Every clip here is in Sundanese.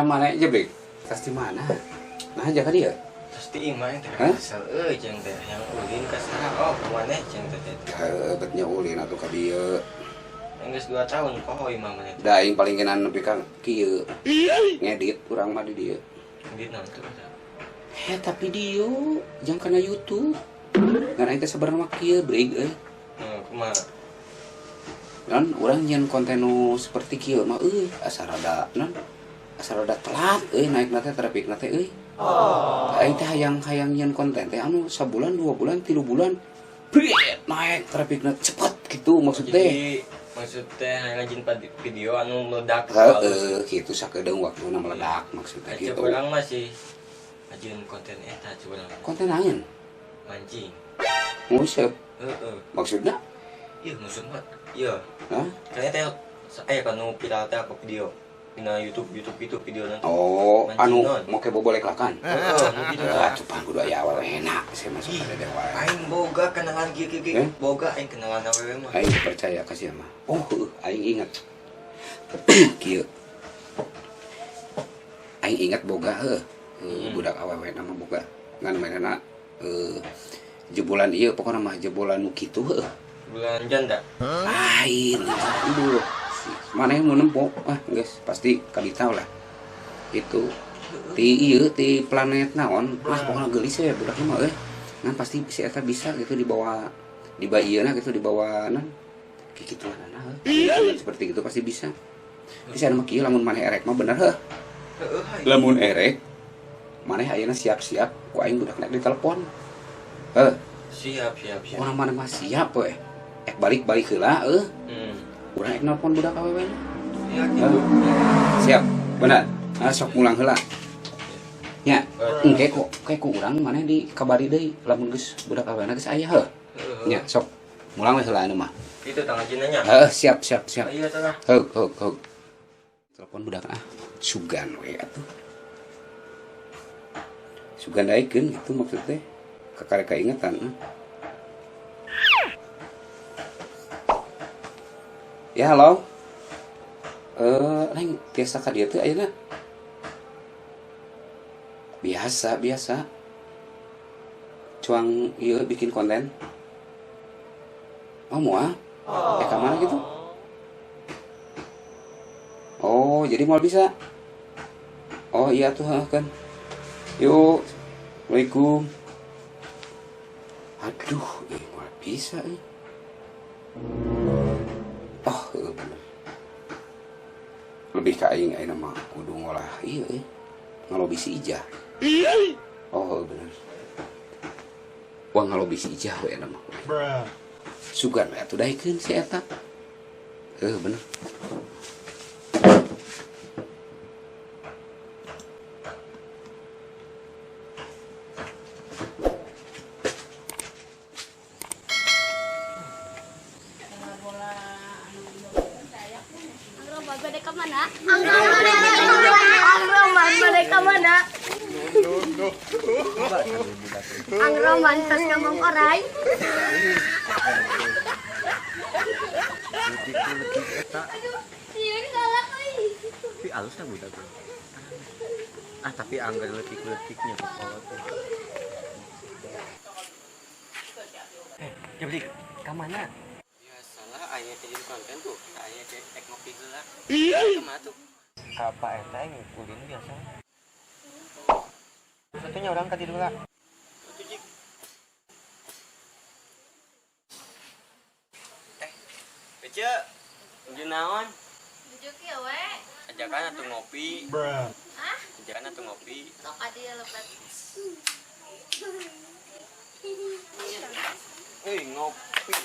Mana aja bek? Tas di mana? Nah aja kali ya. Terus di imah yang teh kesel euy jeung teh yang ulin ka saha oh maneh jeung teh teh. Betnya ulin atuh ka dieu. Geus 2 tahun poho imah maneh. Da aing paling genan nepi ka kieu. Ngedit urang mah di dieu. Ngedit naon tuh? Eta video jang kana YouTube. Ngan aing teh sabarna mah kieu break euy. Kumaha? Non urang nyeun konten nu seperti kieu mah euy asa rada non asa rada telat euy naikna teh trafikna teh euy. Aing teh hayang nyeun konten teh anu sabulan, 2 bulan, 3 bulan bret naik trafikna cepet gitu maksud teh. Jadi maksud teh hayang ngajin video anu meledak. Heeh, kitu sakedeung waktuna meledak maksudnya gitu. Urang masih ngajin konten eta curang. Konten naon? Mancing. Nguseup. Heeh. Maksudna? Iya, maksudna. Iya. Hah? Kayaknya teh aya kanu viral teh aku video. Dina YouTube gitu video nanti. Oh, mancing anu non. Make bobolek lakan. Heeh, nu gitu tah. Atuh pan kudu aya awewe enak sih masuk ka dede wae. Aing boga kenalan kieu kieu kieu. Eh? Boga aing kenalan awewe mah. Aing percaya ka sia mah. Oh, heueuh, aing ingat. Kieu. Aing ingat boga heuh. Budak awewe nama boga. Ngan mainana jebolan ieu pokona mah jebolan nu kitu heueuh. Bulan janda. Lain dulu. Mana yang mau nempo? Ah, guys, pasti kadita lah. Itu ti ieu ti planet naon? Ah, pokona geulis ya budakna mah euy. Ngan pasti si eta bisa gitu dibawa di ba ieu gitu dibawa naon? Kitu lah nah. Seperti gitu pasti bisa. Bisa mah kieu lamun maneh erek mah bener heuh. Lamun erek maneh ayeuna siap-siap ku aing budakna ditelepon. Heuh. Siap, siap, siap. Urang maneh mah siap we. Ek balik-balik heula euy. Urang ek nelpon budak awewe. Ya, gitu. Siap, benar. Nah, sok mulang heula. Nya, engke kok kayak ku urang maneh dikabari deui lamun geus budak awewena geus aya heuh. Nya, sok mulang we heula anu mah. Itu tangga jinanya. Heeh, siap, siap, siap. Iya, tah. Heuk, heuk, heuk. Telepon budak ah. Sugan we atuh. Sugan daekeun gitu maksud teh. Kakarek kaingetan. Ya halo. Neng tiasa ka dieu teh ayeuna. Biasa, biasa. Cuang ieu bikin konten. Oh, moal? Ka mana gitu? Oh, jadi moal bisa. Oh, iya tuh heuh kan. Yuk. Assalamualaikum. Aduh, moal bisa euy. Oh, bener. Lebih ka aing ayeuna mah kudu ngolah ieu euy. Ngalobi si Ijah. Oh, bener. Wah, ngalobi si Ijah we ayeuna mah. Sugan we atuh daekeun si eta. Heuh, bener. Ang romantis ngomong orai. Tapi halus lah budak. Ah, tapi anggar letik-letiknya kepala tuh. Jabrik, ke mana? Biasalah ayah jadi konten tuh. Ayah jadi ngopi heula. Kemana tuh? Ka Pak eta yang ulin biasa. Satunya orang ka dieu lah. Ece, nuju naon? Nuju kieu we. Ajakan atuh ngopi. Hah? Ajakan atuh ngopi. Sok ka dieu lepat. Euy, ngopi.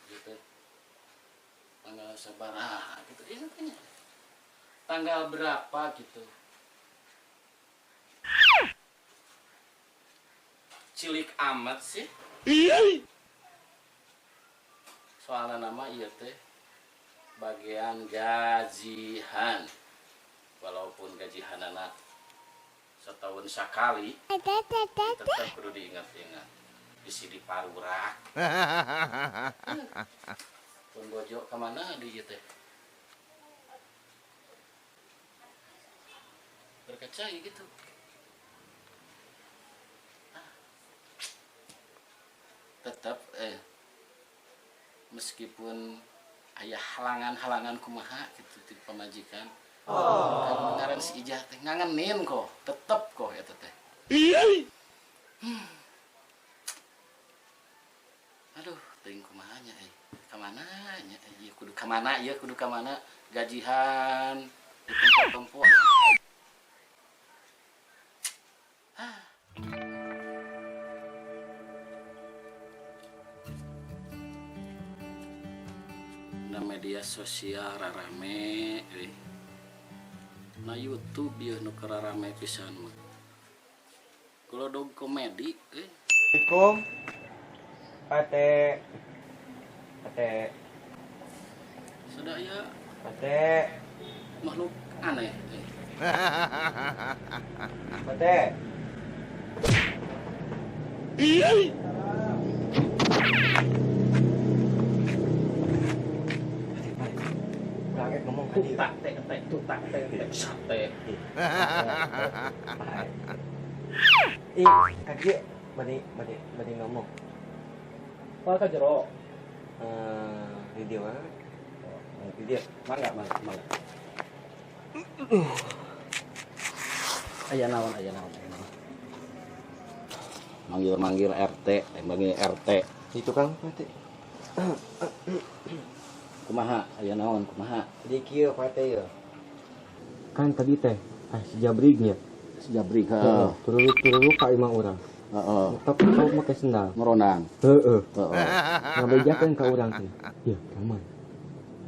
Gitu. Tanggal sabaraha gitu. Iya tanya. Tanggal berapa gitu. Cilik amat sih. Soalnya nama iya teh bagian gajihan. Walaupun gajihanana Setahun sekali tetap kudu diingat-ingat. Bisi diparurak. Pun bojo kemana di ieu teh? Berkacai gitu. Tetap meskipun aya halangan-halangan kumaha gitu ti pamajikan. Oh. Ngaran si Ijah teh ngangenin kok, tetep kok eta teh. Aduh, teuing kumaha nya euy. Ka mana nya ieu kudu ka mana ieu kudu ka mana gajihan di tempat tempo. Na media sosial rarame euy. Na YouTube ieu nu keur rarame pisan mah. Golodog komedi euy. Assalamualaikum. Pate. Pate. Sadaya Pate. Makhluk aneh euy. Pate. Ngomong tutak teh teh tutak teh teh sate. Ih, kaki bade ngomong. Wah, ka jero. Di dia mana? Di dia. Mangga, mangga, mangga. Aya naon, aya naon, aya naon. Manggil-manggil RT, manggil RT. Itu Kang RT. Kumaha, aya naon, kumaha? Di kieu Pak teh ya. Kan tadi teh, si Jabrignya. Si Jabrig, heeh. Turun-turun ka imah urang. Heeh. Tapi kau make sendal. Meronang. Heeh. Heeh. Ngabejakeun ka urang teh. Ya, kaman.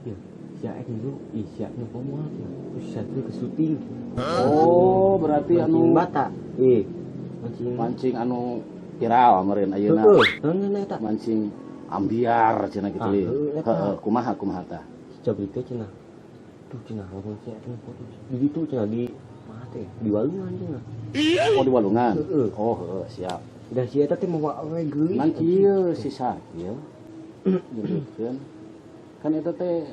Ya, sia ek dulu, ih sia nu komo cenah. Terus sia teh ke syuting. Oh, berarti anu bata. Ih, mancing mancing anu viral meureun ayeuna. Heeh, naon eta? Mancing ambiar cenah gitu ieu. Heeh, kumaha kumaha tah? Si Jabrig teh cenah. Tuh cenah lamun sia nu foto. Di ditu cenah di mana teh? Di walungan cenah. Oh, di walungan. Heeh. Oh, heeh, siap. Da si eta teh mawa awe geulis. Ngan kieu si Sarkil nyebutkeun kan eta teh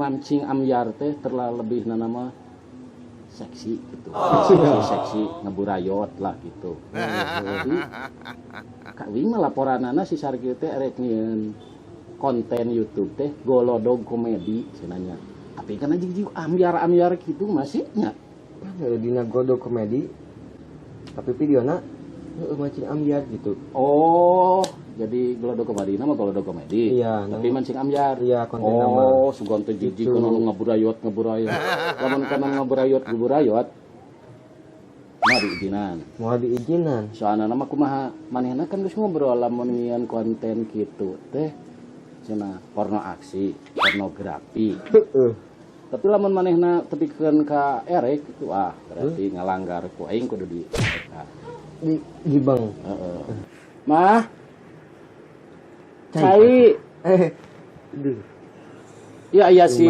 mancing ambiar teh terlalu lebih nama seksi gitu. Seksi ngeburayot lah gitu. Jadi Kak Wing mah laporanana si Sarkil teh erek nyieun konten YouTube teh golodog komedi cenah. Tapi kan jig-jig ambiar-ambiar gitu masih nya. Kan dina golodog komedi tapi videona heueuh mancing ambiar gitu. Oh, jadi golodog komedi nama golodog komedi. Iya, tapi mancing ambiar. Iya, konten nama. Oh, sugan teh jig-jig anu ngaburayot ngaburayot. Lamun kana ngaburayot ngaburayot moal diizinan. Moal diizinan. Soalna nama kumaha manehna kan geus ngobrol lamun nyieun konten kitu teh cenah porno aksi, pornografi. Heeh. Tapi lamun manehna tepikeun ka erek gitu ah berarti ngalanggar ku aing kudu di di bang. Heeh. Mah. Cai. Aduh. Ya iya si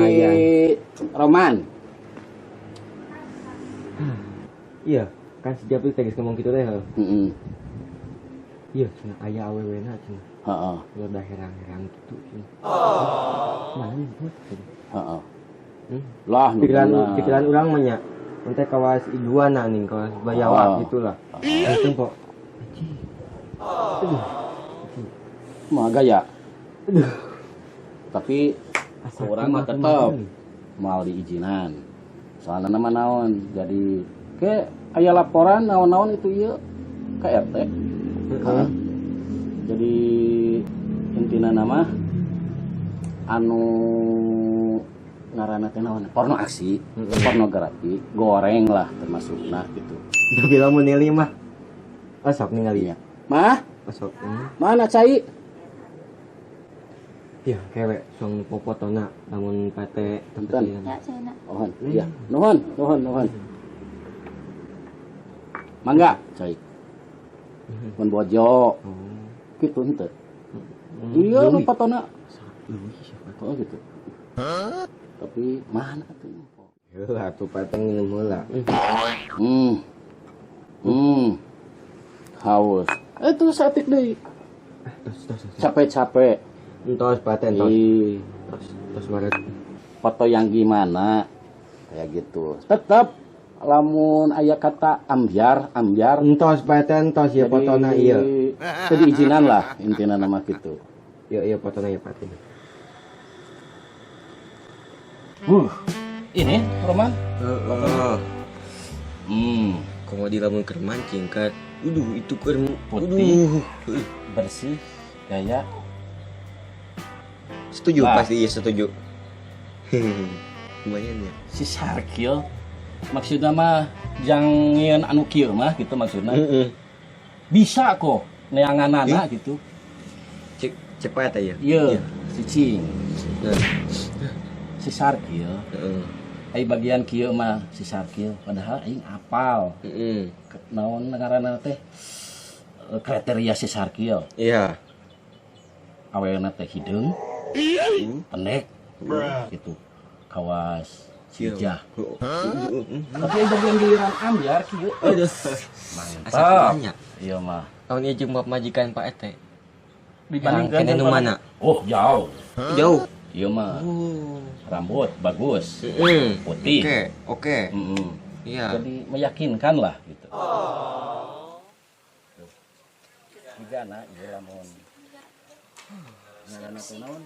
Roman. Iya, kan si Jabrik teh geus ngomong kitu teh. Heeh. Iya, cenah aya awewena cenah. Heeh. Udah herang-herang gitu cenah. Mana nyebut? Heeh. Lah, pikiran urang mah nya. Ente kawas iguana nih, kawas bayawak gitulah. Itu kok. Aduh. Mah gaya. Aduh. Tapi orang mah tetep moal diizinan. Soalna nama naon? Jadi ke aya laporan naon-naon itu ieu ke RT. Heeh. Jadi intina nama anu ngaranna teh naon? Porno aksi, pornografi, goreng lah termasukna gitu. Tapi lamun nili mah osok ningali ya. Mah? Osok. Mana cai? Ya, kewe suang popotona lamun pate Punten. Ya, cenah. Ohon, iya. Nuhun, nuhun, nuhun. Mangga, cai. Mun bojo. Kitu henteu. Iya, nu potona. Leuwih siapa Oh gitu. Tapi mana tuh? Heuh, atuh pateng minum heula. Haus. Itu satik deui. Capek-capek. Entos Pak entos. Tos tos banget. Foto yang gimana? Kayak gitu. Tetap lamun aya kata ambyar, ambyar. Entos Pak entos ya fotona ieu. Jadi izinan lah intina nama gitu. Iya iya fotona ya Pak. Ini Roman. Heeh. Komo di lamun keur mancing kan. Uduh itu keur putih. Bersih gaya. Setuju nah. Pasti ya setuju. Lumayan ya. Si Sarkil maksudnya mah jangan anu kieu mah gitu maksudnya. Bisa kok neanganana gitu. Cek cepat aja. Iya, cicing. Nah. Si Sarkil. Ai bagian kieu mah si Sarkil padahal aing apal. Naon ngaranna teh kriteria si Sarkil. Iya. Awena teh hideung. Pendek. Gitu. Kawas sijah. Tapi bagian giliran ambyar kieu. Mantap. Iya mah. Tahun ieu jeung majikan Pak Ete. Dibandingkan nu mana? Oh, jauh. Jauh. Iya mah. Rambut bagus. Putih. Oke, oke. Iya. Jadi meyakinkan lah gitu. Jigana ieu lamun ngaranna teh naon?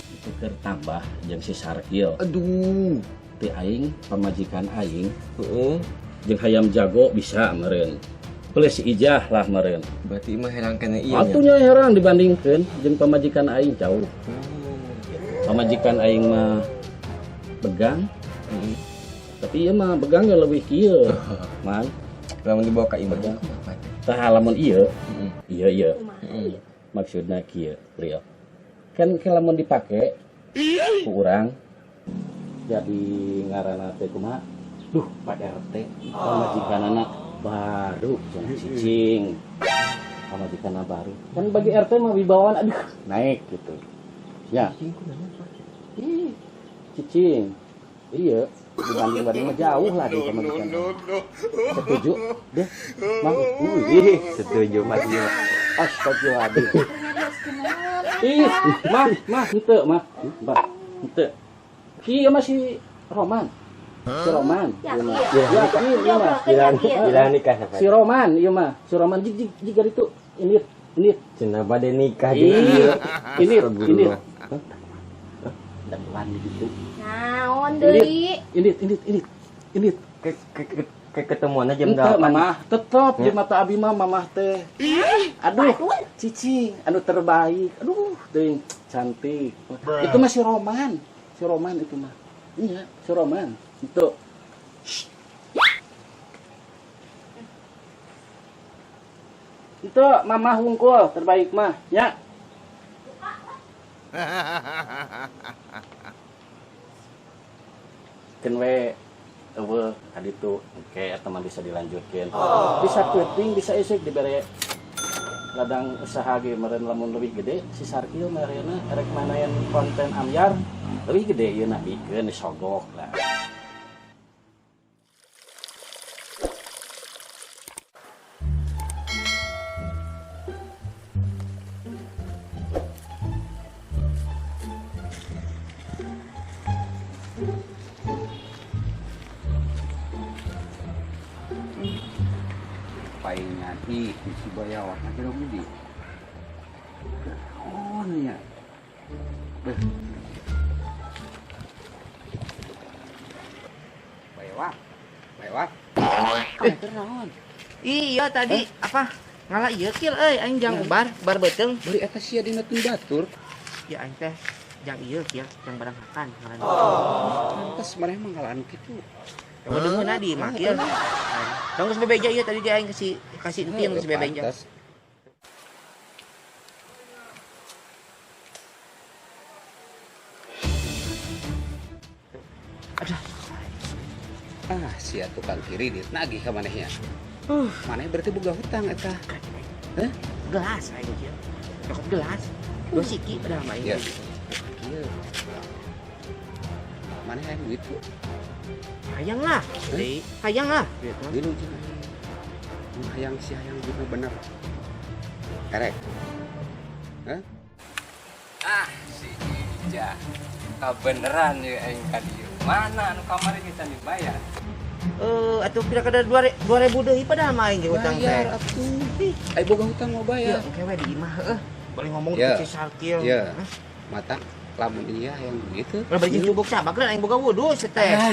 Itu keur tambah jeung si Sarkil. Aduh, ti aing pamajikan aing. Heeh. Jeung hayam jago bisa meureun. Plus ijah lah meureun. Berarti mah herang kana ieu nya. Atunya herang dibandingkeun jeung pamajikan aing jauh. Pamajikan aing mah begang. Tapi ieu mah begangnya lebih kieu. Man, lamun dibawa ka imah tah lamun ieu. Ieu ieu. Maksudna kieu, Priyo. Kan lamun dipake ku urang jadi ngaranna teh kumaha? Duh, Pak RT, pamajikanana baru cenah cicing. Pamajikanna baru. Kan bagi RT mah wibawaan aduh naik gitu. Ya. Ih, cicing. Iya, dibanding-banding mah jauh lah dari pamajikan. Setuju deh. Mang, setuju Mas. Astagfirullahaladzim. Ih, mah, mah, henteu, mah. Mbah, henteu. Kieu mah si Roman. Si Roman. Yakin, ieu mah. Bilang nikah Si Roman, ieu mah. Si Roman jig jig jig itu. Ini ini cenah bade nikah jeung ieu. Ini ini. Dan gitu. Naon deui? Ini ini ini. Ke ketemuan jam 8. Mamah, tetep di mata abi mah mamah teh. Aduh, cicing, anu terbaik. Aduh, teuing cantik. Itu mah si Roman. Si Roman itu mah. Iya, si Roman. Itu. Itu mamah wungkul terbaik mah, ya. Keun we eueuh kaditu engke eta mah bisa dilanjutkeun. Bisa quitting, bisa isik dibere ladang usaha ge meureun lamun leuwih gede si Sarkil merena erek manayan konten ambyar leuwih gede ieu na bikeun disogok lah. Paingan ih si bayawak kira budi. Oh nya. Beh. Bayawak. Bayawak. Naon? Iya tadi apa? Ngalah ieu kil euy aing jang ubar, bar beuteung. Beli eta sia dina tun batur. Ya aing teh jang ieu kil, jang barang hakan ngaran. Pantes maneh mah ngalaan kitu. Deungeun di mah kieu. Tong geus bebeja ieu tadi dia aing kasih kasih entin geus bebeja. Aduh. Ah, sia tukang kredit nagih ka manehnya. Maneh berarti boga hutang eta. Hah? Gelas aing kieu. Cokot gelas. Dua siki padahal mah aing. Kieu. Maneh hayang duit tuh. Hayang lah. Deui. Hayang lah. Duit mah. Gilu jeung aing. Mun hayang si hayang duitna bener. Erek. Hah? Ah, si Ija. Kabeneran ya aing ka dieu. Mana anu kamari kita dibayar? Eh, atuh kira-kira 2000 deui padahal mah aing ge hutang teh. Bayar atuh. Ai boga hutang mau Ya, bayar. oke we di imah heueuh. Boleh ngomong Ya. ke si Sarkil. Ya. Mata lamun iya hayang duit teu. Lah bari cubuk cabak lah aing boga wudu si teh. Ah,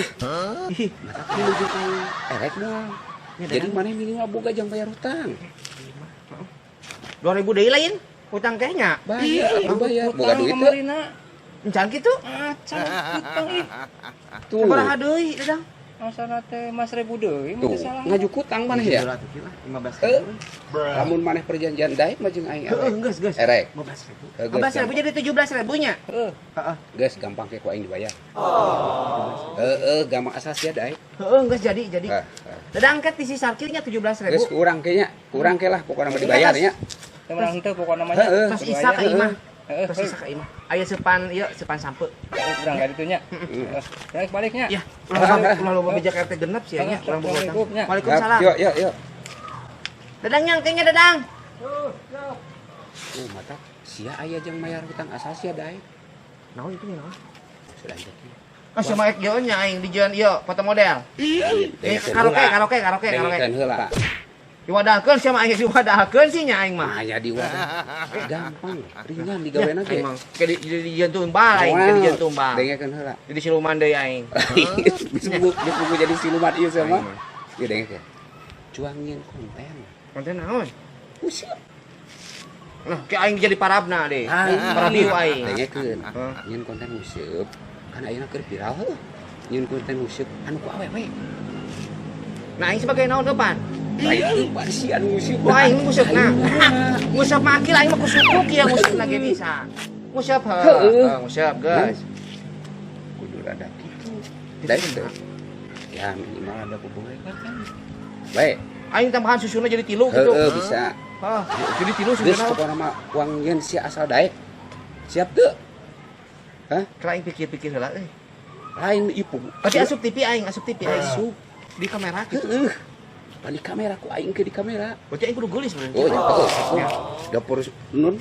Ih, mata milu jeung aing. Erek moal. Ya, Jadi Dadang. maneh minimal boga jang bayar hutang. 2000 deui lain hutang teh nya. Bayar, atuh bayar. Boga duit teu. Encan kitu? Acan hutang ih. Tuh. Sabaraha deui, Dadang? Masalah teh mas ribu deui Tuh, mun teu salah. ngajuk hutang maneh ya? 15 Eh, lamun maneh perjanjian daek mah jeung aing Heeh, erek. geus geus. Erek. 15.000. Heuh, geus, 15.000 jadi 17.000 nya. Heeh. Heeh. Geus gampang ke ku aing dibayar. Heeh, gampang asal sia daek. Heeh, geus jadi jadi. Heh, heh. Dadang angkat di si Sarkilnya Geus 17.000. kurang ke nya, kurang ke lah pokokna mah dibayar nya. Teu menang teu pokona mah. Heeh. Tos isa ka imah. Heeh. Tos isa ka imah. Aya sepan ieu sepan sampe. Urang ka ditu nya. Heeh. Urang baliknya. Ya, ulah loba bijak RT genep sih nya, urang boga hutang. Assalamualaikum, nya. Waalaikumsalam. Yuk, yuk, yuk. Dadang nyang kayaknya Dadang. Oh, mata sia aya jeung mayar hutang asal sia daek. Naon itu naon? Sudah jadi. Ah, sama ek ieu nya aing dijieun ieu foto model. Eh, karaoke, karaoke, karaoke, karaoke. Dengekeun heula. Diwadahkeun sia mah aing diwadahkeun sih nya aing mah. Maya diwadah. Gampang, ringan digawena ge. Aing mah ke di dijieun tumbal aing, ke dijieun tumbal. Dengekeun heula. Jadi siluman deui aing. Geus buku jadi siluman ieu sama. Ieu dengekeun. Cuang nyieun konten. Konten naon? Useup. Nah, ke aing jadi parabna deh. Parabiu aing. Dengekeun. Nyieun konten useup. Kan ayeuna keur viral heuh. Nyieun konten useup anu ku awewe. Nah, aing sebagai naon depan? Lain si anu nguseup. Wah, aing nguseup na. Nguseup mah akil aing mah ku suku kieu nguseup ge bisa. Nguseup heuh. Nguseup geus. Kudu rada kitu. Daek teu. Ya minimal ada bobogohan kan. Baik. Aing tambahan susuna jadi 3 gitu. Heeh, bisa. Heuh, jadi 3 Geus susuna. pokona mah uang yen sia asal daek. Siap teu? Hah? Kira aing pikir-pikir heula euy. Lain ieu. Berarti asup TV aing, asup TV aing. Asup di kamera gitu. Heeh. Pan di kamera ku aing ke di kamera. Berarti aing kudu geulis berarti. Oh, ya, heeh. Dapur nun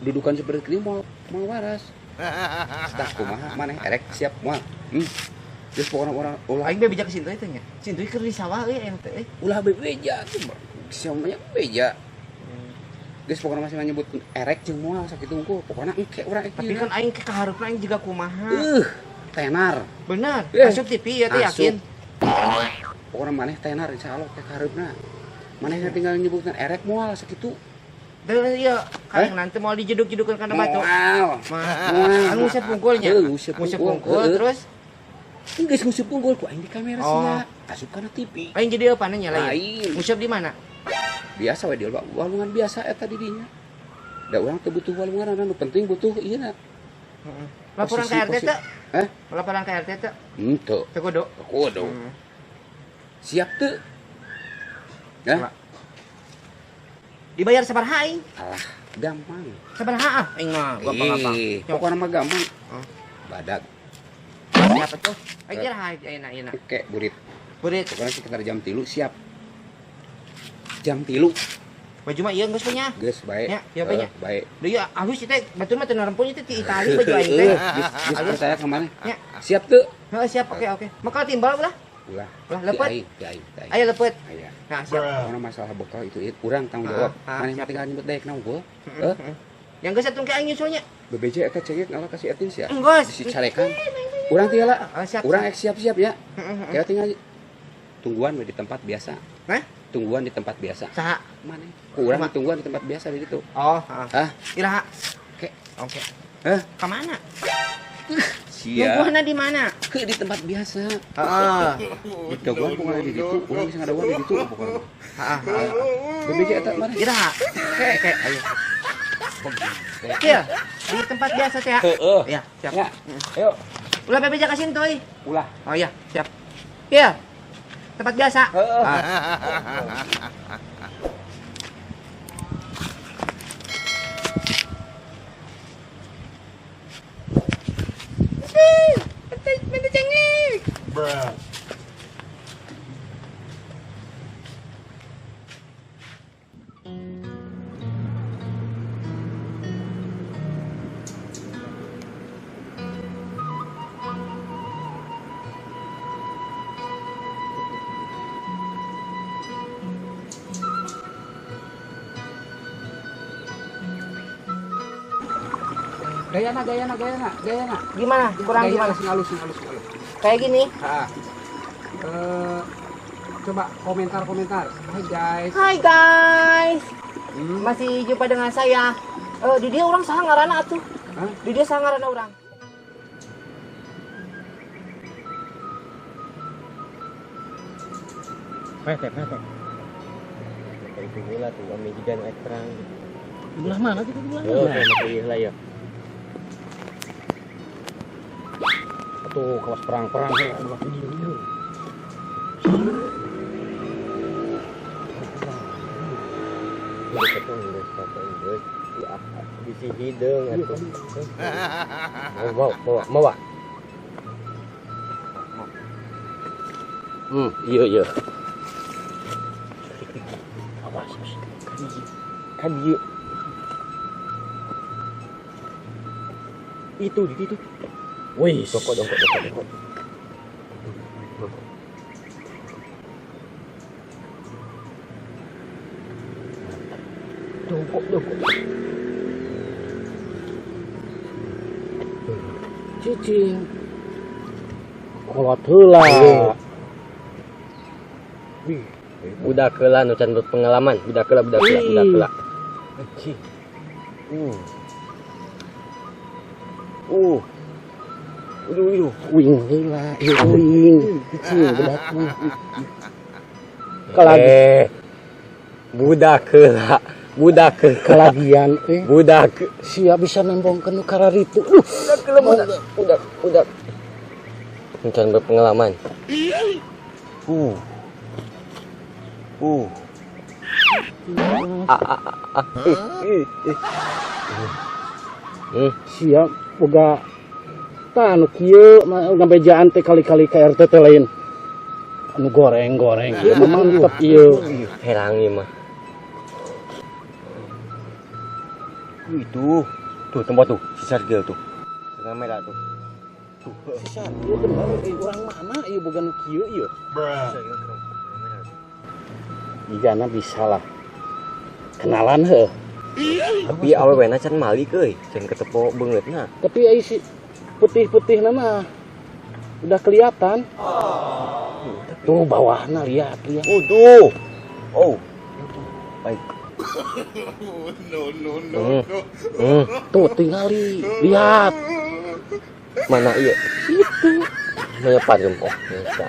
dudukan seperti ini mau mau waras. Tah kumaha maneh erek siap moal. Geus pokona urang ulah Aing bebeja ke Sintuy teh nya. Sintuy keur di sawah euy aing teh. Ulah bebeja tuh. Siapa beja. Geus pokona masih nyebut erek jeung moal sakitu unggul. Pokona engke urang ek. Tapi kan aing ke kaharepna aing juga kumaha. Tenar. Benar. Asup TV ya teh yakin. Pokona maneh tenar insyaallah ke kaharepna. Maneh tinggal nyebutkan erek moal sakitu. Dan iya, kan nanti mau dijeduk-jedukan kana batu. Moal. Moal. Anu nguseup pungkulnya. Heuh, nguseup pungkul terus geus nguseup pungkul ku aing di kamera sia. Asup kana TV. Aing jadi apa nya lain? Nguseup di mana? Biasa we di walungan biasa eta di dinya. Da urang teu butuh walungan anu penting butuh ieu na. Heeh. Laporan ke RT teu? Hah? Laporan ke RT teu? Henteu. Teu kudu. Kudu. Siap teu? Hah? Dibayar sabaraha aing? Alah, gampang. Sabaraha ah aing mah gampang-gampang. Pokona mah gampang. Badak. Siapa tuh? Aing kira ayeuna ayeuna. Oke, burit. Burit. Pokoknya sekitar jam 3 siap. Jam 3. Baju mah ieu geus punya. Geus bae. Ya, ya bae. Bae. Deui alus teh batur mah teu narempun teh ti Itali baju aing teh. Geus percaya ka maneh. Ya. Siap teu? Heeh, siap. Oke, oke. Maka timbal ulah. Ulah. Ulah lepet. Aing. Aya lepet. Aya. Nah, siap. Karena masalah bekal itu urang tanggung jawab. Maneh mah tinggal nyebut daek naon gua. Heuh. Yang geus atuh ke aing nyusulnya. BBJ eta cengek ngalah ka si Etin sia. Geus. Si carekan. Urang tinggal lah. Urang ek siap-siap ya. Kita tinggal tungguan we di tempat biasa. Hah? Tungguan di tempat biasa. Saha? Maneh. Ku urang tungguan di tempat biasa di ditu. Oh, heeh. Hah? Iraha. Oke. Oke. Hah? Ka mana? Sia. Nungguanna di mana? Ke di tempat biasa. Heeh. Dagoan pokoknya di ditu, urang bisa ngadagoan di ditu pokoknya. Heeh. BBJ eta mana? Iraha. Oke, oke, ayo. Kieu, di tempat biasa teh ya. Heeh. Ya, siap. Ya. Ayo. Ulah BBJ ka Sintoy. Ulah. Oh iya, siap. Kieu. Tempat biasa. Heeh. Minta cengek. Bruh. Gayana. Gimana? Kurang gaya, gimana? Sing halus. Kayak gini. Ha. Coba komentar. Hai guys. Hai guys. Masih jumpa dengan saya. Di dia orang saha ngaranna atuh. Hah? Di dia saha ngaranna urang. Pete. Itu heula tuh ame jiga nu perang. Belah mana gitu belah Yo, mana? teh heula ya. Atuh kelas perang-perang teh belah dieu ieu. Bisi hideung atuh. Mau. Iya. Awas. Kan ieu. Itu di situ. Wih, Dongkok. Dongkok. Cicing. Kolot heula. Wih, budak heula nu can berpengalaman, budak heula. Anjing. Uduh. Wing heula, wing. Cicing budak mah. Kalagi Budak heula. Budak kelagian budak. Sia bisa nembongkeun nu kararitu. Budak. Can berpengalaman. Sia boga tah anu kieu ngabejaan teh kali-kali ka RT teh lain. Anu goreng-goreng ieu mah mantep ieu. Herang ieu mah. Itu tuh tempat tuh si Sargil tuh. Tengah merah tuh. Si Sargil bener urang mana ieu boga nu kieu ieu? Jigana bisa lah. Kenalan heuh. Tapi awewena can malik euy, can ketepo beungeutna. Tapi ai si putih-putihna mah udah kelihatan. Tuh bawahna lihat. Oh tuh. Oh. Baik. No. Tuh tingali, lihat. Mana iya? Itu. Mana parfum? Oh, bisa.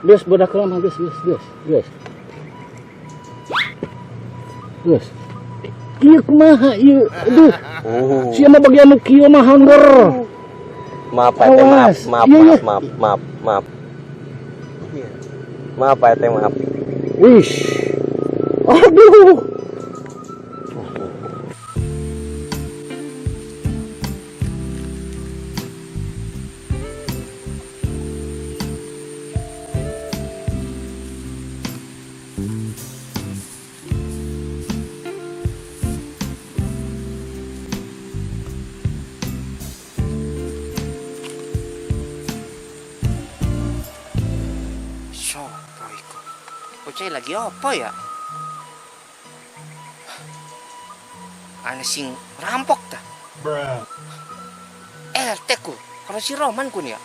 Geus budak lama geus. Geus. Ieu kumaha ieu? Aduh. Oh. Sia mah bagian nu kieu mah hanger. Maaf Pak RT, maaf. Iya. Maaf. Maaf Pak RT, maaf. Wish. Aduh. Sopo iku? Bocah lagi apa ya? Ana sing rampok ta? RT ku, kalau si Roman ku nih ya.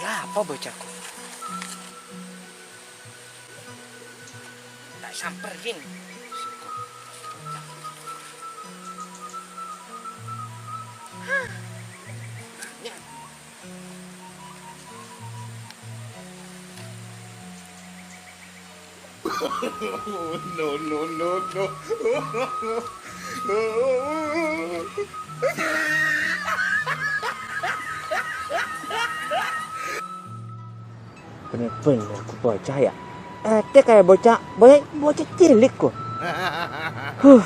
Ya apa bocahku? Tak samperin. Ya. No. Bener-bener ku bocah ya. Dia kayak bocah cilik kok. Huh.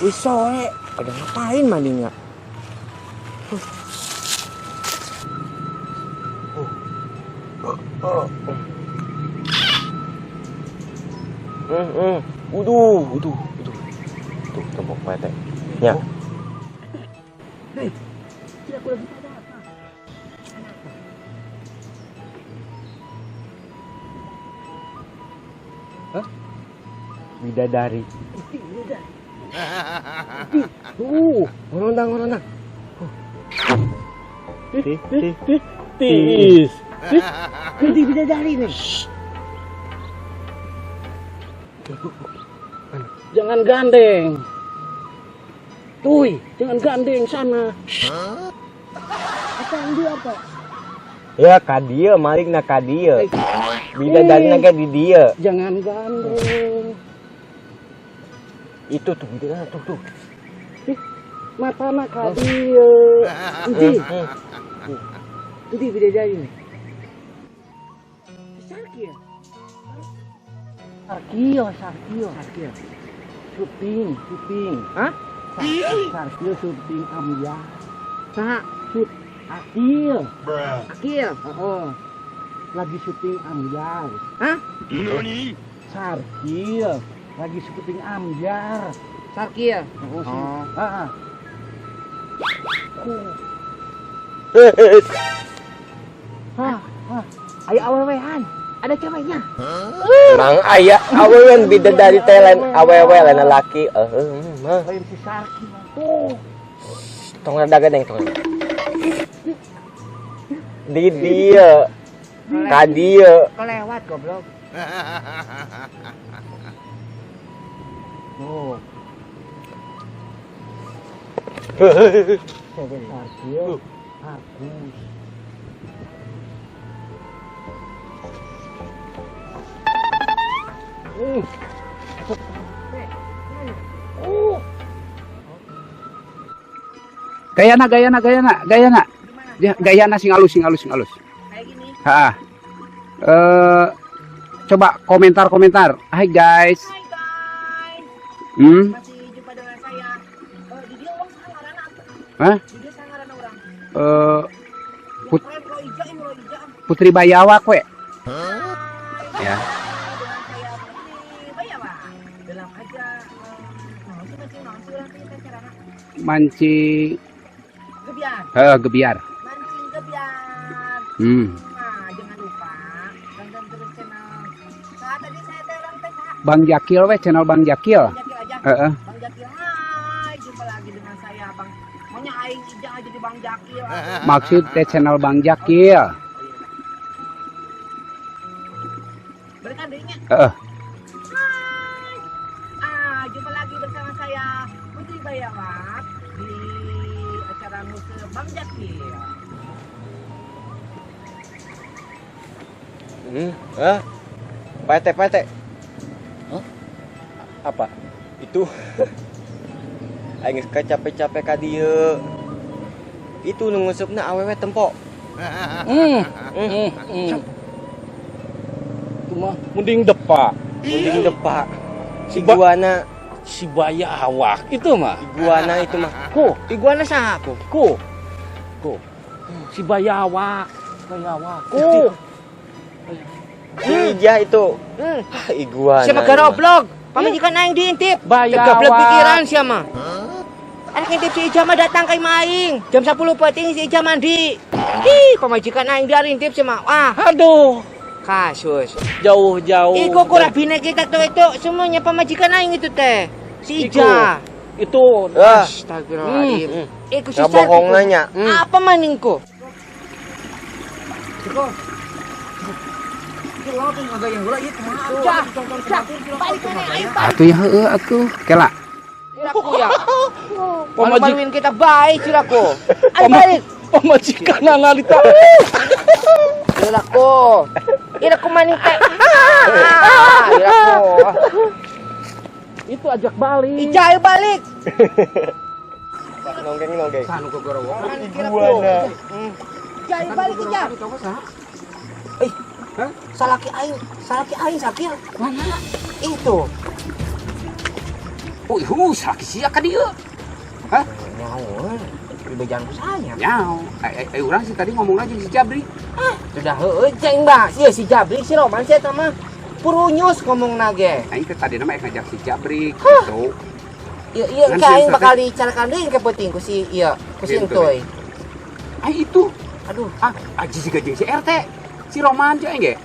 Wis sore, ada ngapain mandinya? Uduh. Tuh, tombok Pak RT. Ya. Hah? Bidadari. Ngorondang, ngorondang. Ti ti ti tis. Di bidadari nih. Jangan gandeng. Tuy, jangan gandeng sana. Apa dia apa? Ya ka dieu malikna ka dieu. Bidadarina ge di dieu. Jangan gandeng. Itu tuh bidadari tuh tuh. Ih, matana ka dieu. Endi. Endi bidadari nih. Sarkil. Sarkil, Sarkil. Sarkil. Syuting, syuting. Hah? Sarkil syuting ambyar. Saha? Shoot Akil. Akil. Heeh. Lagi syuting ambyar. Hah? Sarkil lagi syuting ambyar. Sarkil. Heeh, sih. Oh. Heeh. Hah, hah. Ayo awewean. Ada ceweknya. Mang aya awewe bidadari teh lain awewe lain laki. Heuh. Lain si Sarkil. Tuh. Tong rada gandeng tong. Di dieu. Ka dieu. Kelewat goblok. Tuh. Sarkil. Agus. Gayana, gayana, gayana, gayana. Ya, gayana sing alus, sing alus, sing alus. Kayak gini. Ha. Coba komentar-komentar. Hai guys. Hai guys. Masih jumpa dengan saya. Di dia uang sangarana atuh. Hah? Di dia sangarana urang. Put- Keren lo ija, ini lo ija. Putri Bayawak we. Hai. Ya. Dengan saya Putri Bayawak. Dalam aja naon sih mancing naon sih urang teh carana? Mancing Gebyar. heeh, gebyar. Mancing gebyar. Nah, jangan lupa tonton terus channel. Saat tadi saya teh orang teh saha? Bang Jakil we, channel Bang Jakil. Bang Jakil aja. Heeh. Bang Jakil, hai, jumpa lagi dengan saya Bang. Maunya aing ija jadi Bang Jakil. Maksud teh channel Bang Jakil. Berikan dirinya. Heeh. Hai. Ah, jumpa lagi bersama saya Putri Bayawak di acara Nguseup Bang Jakil. Hah? Pak RT, Pak RT. Hah? Apa? Itu aing geus capek-capek ka dieu. Itu nu nguseupna awewe tempo. Itu mah mending depak. Mending depak. Si ba- Iguana, Si Bayawak itu mah. iguana itu mah. Ku, Iguana saha aku? ku. Ku. Si Bayawak, Bayawak. Ku. Si Ija itu. Ah, iguana. Siapa itu mah. garoblok? Pamajikan aing diintip. Bayawak. Tegablek pikiran siapa? Anak ngintip si Ija mah datang ka imah aing. Jam 10 peuting si Ija mandi. Ih, pamajikan aing diintip siapa? Wah, Aduh, kasus. jauh-jauh. Iku kurabine kita tuh itu semuanya pamajikan aing itu teh. Si Ija. Itu Ah, Astagfirullahaladzim. Iku si nggak bohong Sarki ku. nanya. Apa maningku? Balik mana aing Atuh ya heeh atuh. Kela. Ciraku ya. Pamajik- Malu-maluin kita baik ciraku. Ayo balik. Pamajikan analita. Ciraku. Iraku maning teh. Ah, Iraku. Itu ajak balik. Ija ayo balik. Nonggeng nonggeng. Sanu gogorowo. Iguana. Ija ayo balik Ija. Eh, salaki aing sakil. Mana? Itu. Oh, hu sakit sia ka dieu. Hah? Nyawa. Udah jangan ku saya. Nyaho. Ai urang sih tadi ngomong aja si Jabri. Sudah heueuh ceng bah. Ieu si Jabri si Roman si eta mah purunyus ngomong nage. Aing teh tadi nama ngajak si Jabri gitu. Ieu ieu Kan ke aing si bakal dicarakan deui ke peuting ku si ieu, ku si Si Entoy. Entoy. Ai itu. Aduh, Ah, aji siga jeung si RT. Si Roman jeung aing ge.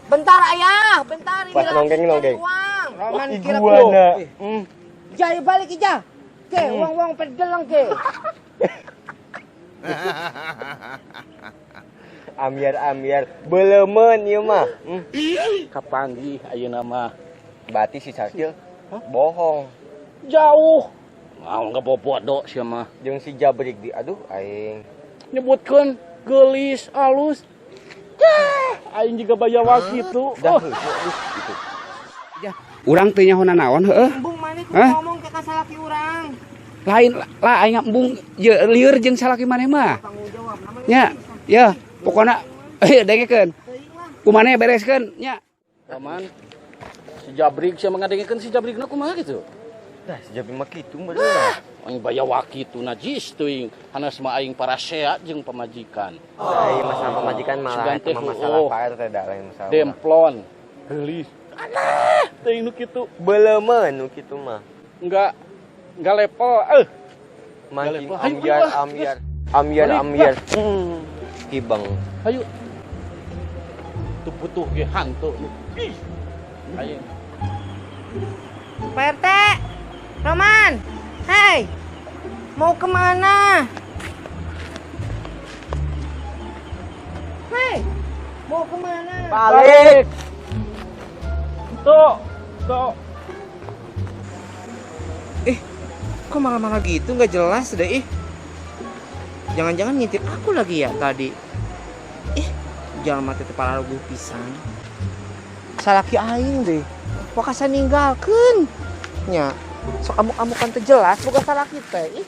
bentar ayah, bentar ini Pas lagi nonggeng, cari nonggeng. uang. Roman kira Iguana. Ija, ayo balik, Ija. Ke, wong-wong pedeleng ke. Ambyar ambyar beleumeun ieu mah. Kapanggih ayeuna mah. Berarti si Sakil bohong. Jauh. Mau nggak bobodo sia mah. Jeung si Jabrik di aduh aing. Nyebutkeun geulis alus. Yah, aing juga bayawak kitu. Dah Oh. heuh aduh gitu. Urang teu nyaho nanaon heueuh. Embung maneh kudu Hah? ngomong ke kasalaki urang. Lain lah aing embung lieur jeung salaki maneh mah. Tanggung jawab namanya. Nya, ya, pokona dengekeun. Ku maneh bereskeun nya. Paman, si Jabrik sia ngadengekeun si Jabrikna kumaha gitu? Dah si Jabrik mah kitu bener. Aing bayawak kitu najis teuing. Hanas mah aing parasea jeung pamajikan. Aing masalah pamajikan malah Sugan eta teh, mah masalah oh. Pak RT da lain masalah. Demplon, geulis. Alah, teuing nu kitu. Beleumeun nu kitu mah. Enggak level. Mancing level. Ayo, ambyar ayo, ah. ambyar ambyar Balik, ambyar. Kibang. Ayo. Tuh butuh ge hantu. Ih. Ayo. Pak RT, Roman, hei, mau kemana? Hei, mau kemana? Balik. Tuh. Tuh. Kok marah-marah gitu nggak jelas deh ih. Jangan-jangan ngintip aku lagi ya tadi. Ih, jangan mati kepala gue pisan. Salaki aing deh. Wakasa ninggalkeun. Nya, sok amuk-amukan teu jelas boga salaki teh. Ih.